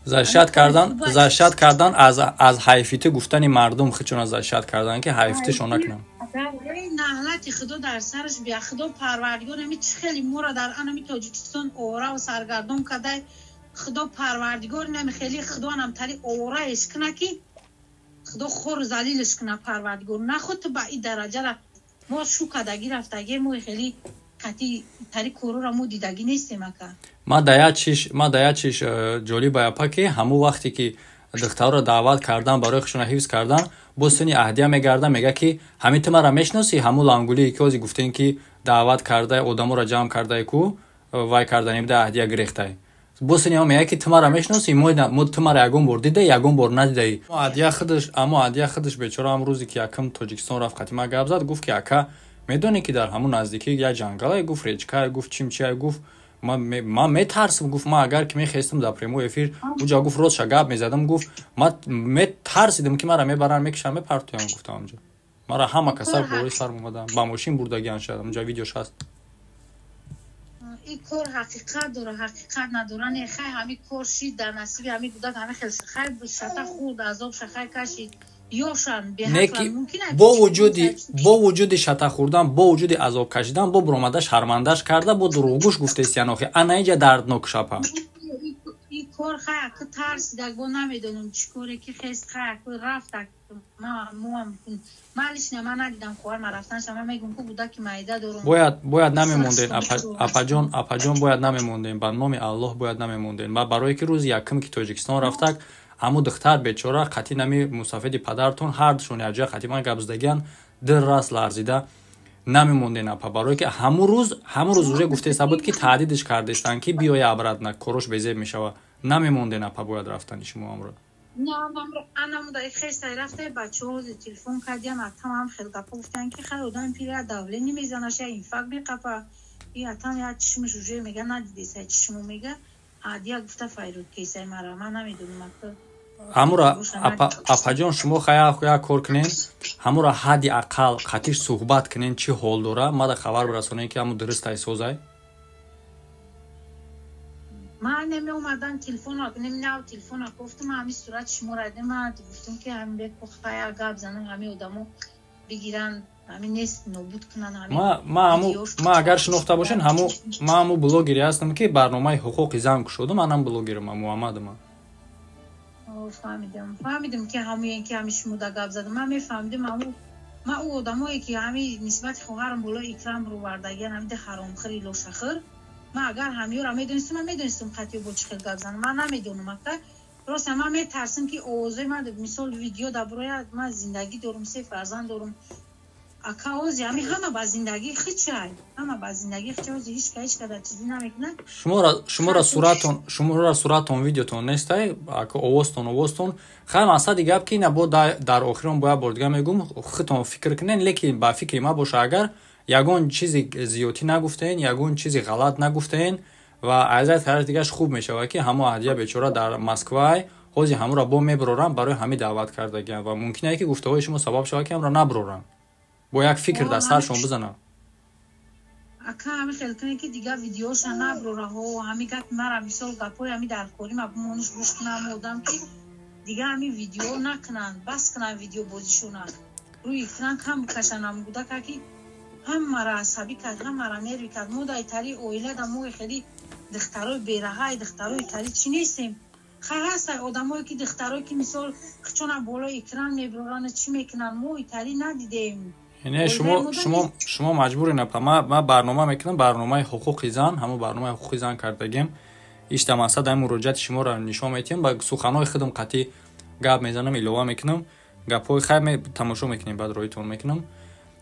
Защищать кардан, защищать кардан аз ҳайфити гуфтани мардум, хичона защищать кардан, ки ҳайфитишон накунам. Наҳлати худо дар сараш бия. Худо парвардигор ами чӣ хеле моро дар анами Тоҷикистон овора саргардон кадай. Худо парвардигор нами хеле худоанам тари овораеш куна, ки худо хору залилш куна парвардигор. Нахуд ту ба и дараҷара мо шу кадаги рафтаги, мо хеле кати тари корора мо дидагӣ нестем, ака. Ма да як чиш ҷолиб аяпа, ки ҳамун вақте ки духтарро даъват кардан барои хушона ҳифз кардан, боз сини аҳдия мегарда, мега, ки ҳамин ту мара мешиносӣ, ҳамун лангулие ки ҳози гуфтем, ки даъват карда, одаморо ҷамъ кардай ку, вай кардани буда, аҳдия гирехтай. Боз сини мега, ки ту мара мешиносӣ, мо ту мара ягон бор дидаи, ягон бор надидаӣ. Аҳдия худаш, аммо аҳдия худаш бечора ҳам рӯзе ки якм Тоҷикистон рафт, қатима гап зад, гуфт, ки ака, медонӣ, ки дар ҳамун наздикӣ як ҷангалае, гуфт, речкае, гуфт, чимчиае, гуфт, ман метарсам, гуфт, ман агар ки мехестам дар прямой эфир уҷа, гуфт, ростша гап мезадам, гуфт, ман метарсидам, ки мара мебаранд, мекушанд, мепартоянд, гуфтам, онҷо мара ҳама каса болои сарм омаданд, ба мошин бурдагиан, шояд онҷа видеош ҳаст. Ин кор ҳақиқат дора, ҳақиқат надора, не. Хай, ҳамин кор шид дар насиби ҳамин кӯдак, ҳамин хел хай шата хурд, азоб шахай кашид, ёшан. Бо вуҷуди шата хӯрдан, бо вуҷуди азоб кашидан, бо буромада шармандаш карда, бо дурӯғгӯш гуфтест, охи ана иҷа дарднок шапа. Ин кор хай аку тарсидак, бо намедонам чӣ коре ки хест, хай аку рафт. Ман лично ман надидам хоҳар ман рафтанша. Ман мегӯм ку кӯдаки майда дорум. Бояд намемонден, апаҷон, апаҷон, бояд намемонден, ба номи Аллоҳ, бояд намемонден. Ва барое ки рӯзи якум ки Тоҷикистон рафтак, аммо духтар бечора қатъи нами мусафеди падартон ҳардушон якҷоя қатъи ман гап задагиян, дил раст ларзида. Намемонден, апа, барое ки ҳамун рӯз уже гуфтеста буд, ки таҳдидиш кардестанд, ки биёя обратно, корош безеб мешавад. Намемонден, апа, бояд рафтани шумо амро. Анамуда хестай рафтай, бачаҳо телефон кардиям, атам хел гапо гуфтан, ки хай одам пира давление мезанаш, я инфаркт меқапа. И атам я чишмаш уже мега надидесай чишму, мега ҳадия гуфта файруд кесай мара, ман намедонам, ака. Ҳамура, апаҷон, шумо хая як кор кунен, ҳамура ҳадди ақал қатиш суҳбат кунен, чӣ ҳол дора, мада хабар бирасонен, ки ҳаму дурустай, созай. Ман намеомадан, телефона нав телефона гуфтам, ҳами сурати шуморо дидам, ман гуфтам, ки ҳами беко хая гап занам, ҳами одамо бигиранд, ҳами нест нобуд кунанд. Ма агар шинохта бошен, ҳаму ма ҳаму блогере ҳастам, ки барномаи ҳуқуқи зан кушодам, манам блогерам, Муҳаммадама. Фаҳмидам, фаҳмидам, ки ҳамуен ки ҳами шумо да гап задам, ман мефаҳмидам. Ҳаму ман ӯ одамое ки ҳами нисбати хоҳарам болои экран бировардагиан, ҳами ди ҳаромхӯри лошахӯр, ман агар ҳамиёра медонистам, ман медонистам қатъиё бо чӣ хел гап занам. Ман намедонам, ака, роста ман метарсам, ки овозои ман мисол видео да бирояд. Ман зиндагӣ дорум, се фарзанд дорум. Ака ози ҳами ҳама ба зиндагӣ хичай, ҳама ба зиндагӣ хичай, ози ҳичка ҳичка дар чизи намекунад. Шумора суратон, видеотон нестай, ака, овозтон. Хай, мақсади гап ки ина бо дар охирон бояд бор дига мегум, худтон фикр кунен, лекин ба фикри ма боша, агар ягон чизи зиёдтӣ нагуфтаен, ягон чизи ғалат нагуфтаен ва аз як тараф дигаш хуб мешавад, ки ҳамо ҳадия бечора дар Москвай, ҳози ҳамуро бо мебурорам, барои ҳамин даъват кардагиам ва мумкин ае ки гуфтаҳои шумо сабаб шавад, ки ҳамро набурорам, бо як фикр дар саршон бизанам. Ака, ҳами хел кунем, ки дигар видеоша набурора. Ҳо, ҳами гапи мара, мисол, гапҳои ҳами дар кори ма бимонуш, гӯш кунам одам, ки дигар ҳами видео накунанд, бас кунанд видеобозишона, рӯи экран кам бикашанд. Ҳам гудака ки ҳамаро асабӣ кард, ҳамаро нервӣ кард. Мо дар итари оила да мо хеле духтарои бераҳай, духтарои итари чӣ нестем. Хай, ҳастай одамое ки духтарое ки, мисол, хичона болои экран мебуроранд, чӣ мекунанд, мо итари надидем. Не, шумо маҷбури напа. Ма барнома мекунам, барномаи ҳуқуқи зан, ҳамон барномаи ҳуқуқи зан кардагем. Ишта мақсад ҳамин муроҷиати шуморо нишон метиҳам, ба суханҳои худам қатъӣ гап мезанам, илова мекунам гапҳои. Хай, тамошо мекунем, баъд роитон мекунам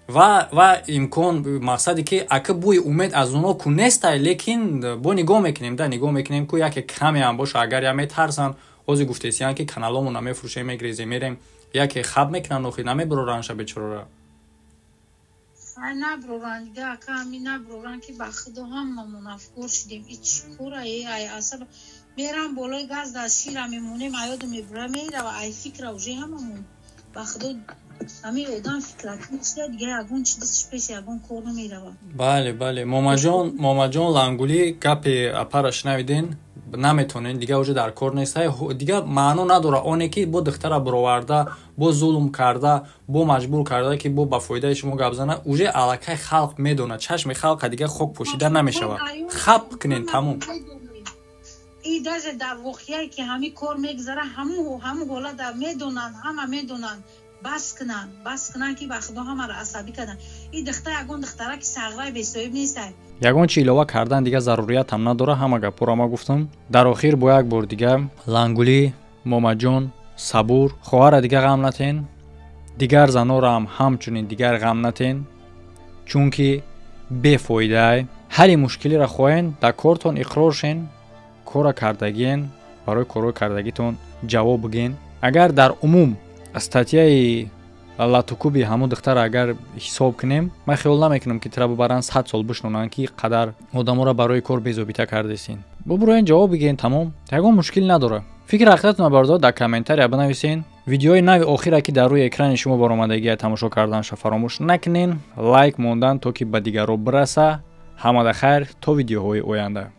ва имкон мақсаде ки ака бӯи умед аз оно ку нестай, лекин бо нигоҳ мекунем да, нигоҳ мекунем, ку яке камеам боша, агар я метарсанд, ҳозир гуфтесиян, ки каналомона мефурӯшем, мегрезем, мерем, яке хаб мекунанд, охи намебуроранд ша бечорора. Ай, набуроранд дига, ака, ҳами набуроранд, ки ба худо ҳамамон афкор шудем. И чӣ кора е? Ай асаб мерам болои газ, дар шира мемонем, аёду мебура, мерава ай фикра уже ҳамамон. Ба худо, ҳамин одам фикраки мешуда, дига ягон чи дастш пеш ягон кор намерава. Бале, момаҷон, момаҷон Лангулӣ, гапи апара шунавиден. Наметонен дига, уже дар кор нестай, дига маъно надора оне ки бо духтара буроварда, бо зулм карда, бо маҷбур карда, ки бо ба фоидаи шумо гап зана. Уже аллакай халқ медонад, чашми халқа дига хок пӯшида намешавад. Хап кунен, тамом. И даже дар воқеае ки ҳамин кор мегузара, ҳамун ҳолата медонанд, ҳама медонанд. Бас кунанд, бас кунанд, ки ба худо ҳамаро асабӣ карданд. И духтар ягон духтара ки сағраи бесоҳиб нестай. Ягон чи илова кардан дига заруриятам надора, ҳама гапҳоро ма гуфтам. Дар охир бо як бор дига, Лангулӣ, момаҷон, сабур, хоҳара дига ғам натен, дигар занораам ҳамчунин дигар ғам натен, чунки бефоидаай. Ҳалли мушкилиро хоҳен, дар кортон иқрор шен, кора кардагиен, барои корҳои кардагитон ҷавоб биген. Агар дар умум статьяи латукуби ҳамун духтара агар ҳисоб кунем, ман хиёл намекунам, ки тира бубаранд, 100 сол бишнонанд, ки қадар одаморо барои кор безобита кардесин. Бубуроен, ҷавоб бигирен, тамом, ягон мушкил надора. Фикри ҳақиқатона, бардор, дар комментария бинависен. Видеои нави охира, ки дар рӯи экрани шумо баромадагия, тамошо карданша фаромӯш накунен, лайк мондан, то ки ба дигарро бираса. Ҳамада хайр, то видеоҳои оянда.